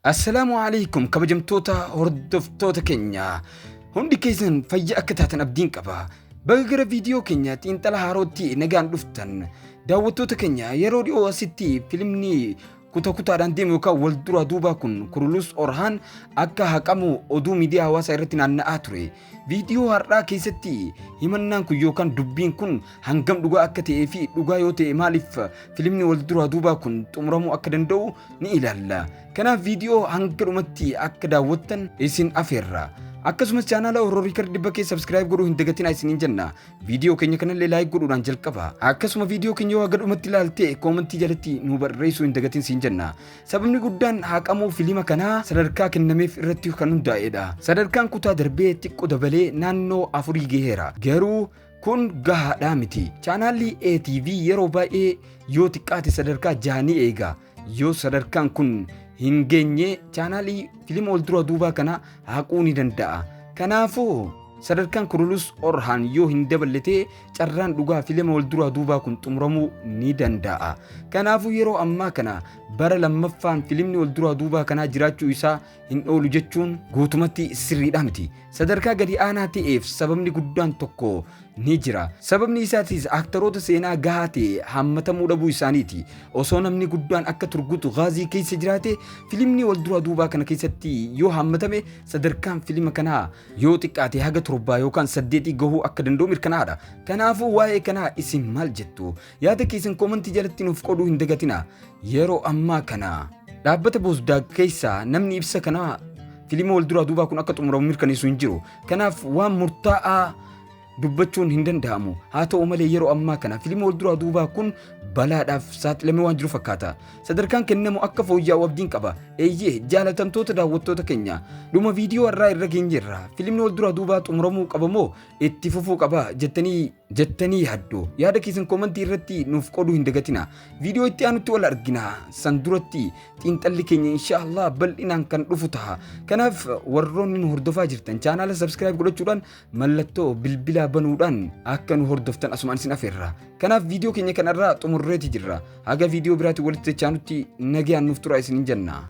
Assalaamu alaikum kabajamtoota hordoftoota keenya, hundi keessan fayya akka taatan abdiin qaba. Baga gara viidiyoo keenya xiinxala haarootti nagaan dhuftan. Daawwattoota keenya, yeroo dhiyoo asitti filimni kuta kutaadhaan deemu yookaan wal duraa duubaa kun Kurulus Orhaan akka haqamu oduu miidiyaa hawaasaa irratti naanna'aa ture. Viidiyoo har'aa keessatti himannaan kun yookaan dubbiin kun hangam dhugaa akka ta'ee fi dhugaa yoo ta'e maaliif filimni wal duraa duubaa kun xumuramuu akka danda'u ni ilaalla. Kanaaf viidiyoo hanga dhumatti akka daawwattan isin afeerra. Akkasumas chaanaala Horror Record dhibba keessa subscribe godhuu hin dagatinaa isiniin jenna. Viidiyoo keenya kanallee like godhuudhaan jalqaba. Akkasuma viidiyoo keenya yoo haga dhumatti ilaalte koomentii jalatti nu barreessuu hin dagatin siin jenna. Sababni guddaan haqamuu filima kanaa sadarkaa kennameef irratti kan hundaa'edha. Sadarkaan kutaa darbee xiqqoo dabalee naannoo 4 gaheera. Garuu kun gahaadhaa miti. Chaanaalli ATV yeroo baay'ee yoo xiqqaate sadarkaa 6 ni eega. Yoo sadarkaan kun hin geenye chaanaalii filima wal duraa duubaa kana haquu ni danda'a. Kanaafuu sadarkaan Kurulus Orhaan yoo hin daballe ta'e carraan dhugaa filima wal duraa duubaa kun xumuramuu ni danda'a. Kanaafuu yeroo ammaa kana bara lammaffaan filimni wal duraa duubaa kanaa jiraachuu isaa hin oolu jechuun guutumatti sirriidha miti. Sadarkaa gadi aanaa ta'eef sababni guddaan tokko ni jira. Sababni isaatis aktaroota seenaa gahaa ta'e hammatamuu dhabuu isaaniiti. Osoo namni guddaan akka Turgut Gaazii keessa jiraate, filimni wal duraa duubaa kana keessatti yoo hammatame sadarkaan filima kanaa yoo xiqqaate haga 7 yookaan 8 gahuu akka danda'u mirkanaa'aadha. Kanaafuu waa'ee kanaa isin maal jettu? Yaada keessan koomantii jalatti nuuf qooduu hin dagatina. Yeroo ammaa kana dhaabbata Boozdaag keessaa namni ibsa kanaa filima wal duraa duubaa kun akka xumuramu mirkaneessu hin jiru. Kanaaf waan murtaa'aa dubbachuun hin danda'amu. Haa ta'u malee yeroo ammaa kana filima wal duraa duubaa kun balaadhaaf saaxilamee waan jiru fakkaata. Sadarkaan kennamu akka fooyya'u abdiin qaba. Eeyyee, jaalatamtoota daawwattoota keenya, dhuma viidiyoo har'aa irra geenyeerra. Filimni wal duraa duubaa xumuramuu qaba moo itti fufuu qaba jettanii yaaddu? Yaada keessan koomantii irratti nuuf qooduu hin dagatina. Viidiyoo itti aanutti wal argina. San duratti xiinxalli keenya inshaallah bal'inaan kan dhufu ta'a. Kanaaf warroonni nu hordofaa jirtan chaanaala subscribe godhachuudhaan mallattoo bilbilaa banuudhaan akka nu hordoftan asumaan isin afeerra. Kanaaf viidiyoo keenya kanarraa xumurreeti jirra. Haga viidiyoo biraatti walitti dachaanutti nagayaan nuuf tura isiniin jenna.